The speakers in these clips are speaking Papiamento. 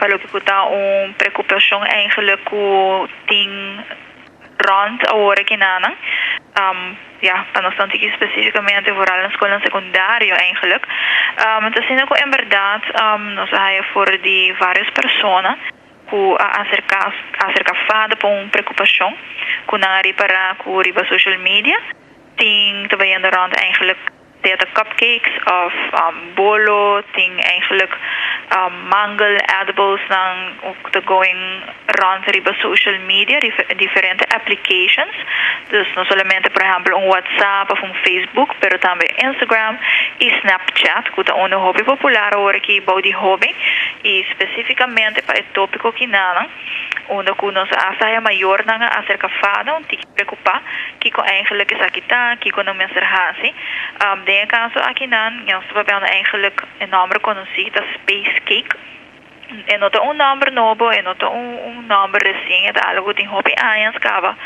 Pa loke ku ta un preokupashon eigenlijk ku tin rond awor akinan. Ja, pa nos tantu spesífikamente vooral na skol sekundario eigenlijk. Anto, asina ku en berdat nos a haya for di vários persona ku a aserká FADA pa un preokupashon ku nan a ripará ku riba social media tin tambe rond eigenlijk de cupcakes of bolo, tin eigenlijk mangel edibles nan ta going rond riba social media, diferente applications. Dus no solamente, por ehèmpel, un WhatsApp òf un Facebook, pero tambe Instagram i Snapchat, ku ta un hopi popular awor aki bou di hóben, i spesífikamente pa e tópiko akinan, unda ku nos a haya mayornan aserká FADA, un tiki preokupá, kiko eigenlijk esaki ta, kiko nan mester hasi. Den e kaso akinan, nos ta papiando eigenlijk e nòmber konosí ta Space Cake. E no ta un nòmber nobo, e no ta un nòmber resien, ta algu tin hopi aña kaba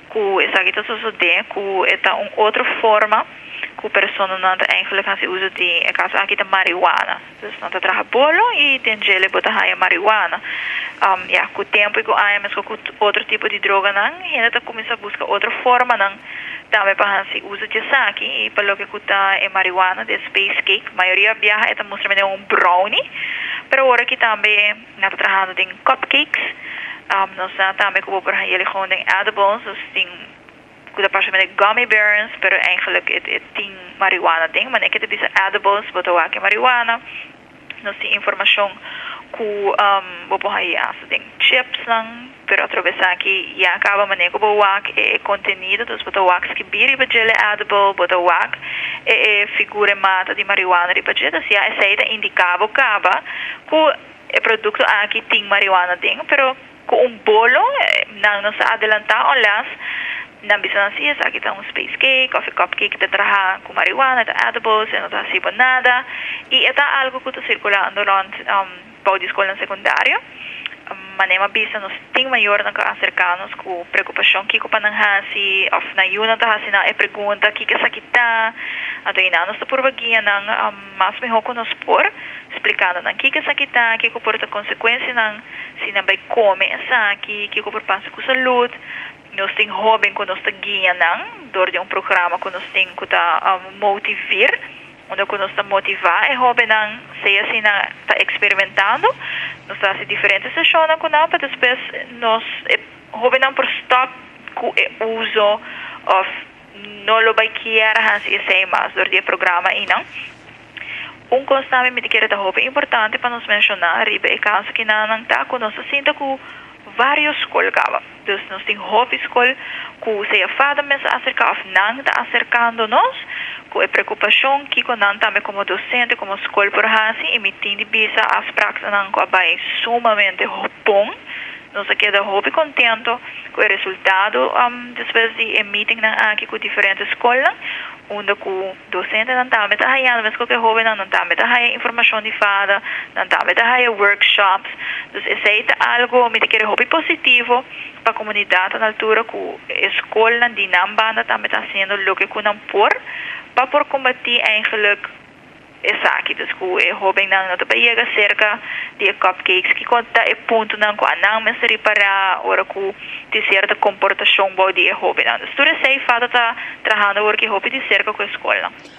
ku esaki ta sosodé, ku ta un otro forma ku personanan ta eigenlijk hasi uso di, e kaso aki ta marihuana. Dus nan ta traha bolo i den dje bo ta haya marihuana. Ja, ku tempu i ku aña, mes ku otro tipo di droganan, hende ta kuminsá buska otro formanan tambe pa hasi uso di esaki. I pa loke ku ta e marihuana di space cake, mayoria biaha ta mustra un brownie, pero awor aki tambe nan ta trahando den cupcakes. Nos tambe ku por haya gewoon den edibles, dus tin ku ta parse met gummy bears, pero eigenlijk het tin marihuana den, maar ik het bisa edibles, bo ta wak marihuana. Nos tin informashon ku bo por haya den chips nan, pero atrobe aki ya kaba manera ku bo wak e kontenido, dus bo ta wak skibí riba dje edible, bo ta wak e figura mata di marihuana riba dje, dus ya esei ta indiká bo kaba ku e produkto aki tin marihuana den, pero ku un bolo nan no sa adelantá unless nan bisa nan si esaki ta un space cake òf cupcake ta traha ku marihuana, ta edibles, e no ta hasi nada. I ta algu ku ta sirkulando rond pa e skol sekundario. Manera m'a bisa, nos tin mayornan ku a aserká nos ku preokupashon kiko pa nan hasi òf nan yunan ta hasi nan e pregunta kiko esaki ta. Anto einan nos ta purba guia nan mas mihó ku nos por, splikando nan kiko esaki ta, kiko por ta konsekuensianan si nan bai kome esaki, kiko por pasa ku salú. Nos tin hóben ku nos ta guia nan dor di un programa ku nos tin ku ta Motiveer, unda ku nos ta motivá e hóbennan, sea asina ta eksperimentando, nos ta hasi diferente seshon ku nan pa despues nos hóbennan por stòp ku e uso òf no lo bai kier hasi esei mas dor di e programa einan. Un kos tambe mi ta kere ta hopi importante pa nos menshoná riba e kaso akinan ta ku nos a sinta ku vários skol kaba. Dus nos tin hopi skol ku sea FADA mes a aserká òf nan ta aserkando nos ku e preokupashon kiko nan tambe komo dosente, komo skol por hasi. I mi tin di bisa, afspraaknan ku a bai sumamente bon. Nos a keda hopi kontentu ku e resultado despues di e meetingnan aki ku diferente skolnan, unda ku dosentenan tambe ta hayando, mes ku e hóbennan nan tambe ta haya informashon di FADA, nan tambe ta haya workshops. Dus esei ta algu mi ta kere hopi positivo pa komunidat na altura ku skolnan di nan banda tambe ta hasiendo loke ku nan por pa por kombatí eigenlijk esaki, dus ku e hóbennan no ta yega serka di cupcakes, ku ta e puntonan ku nan mester ripará ora ku tin sierto komportashon bou di e hóbennan. Dus tur esei FADA ta trahando awor hopi di serka ku e skolnan.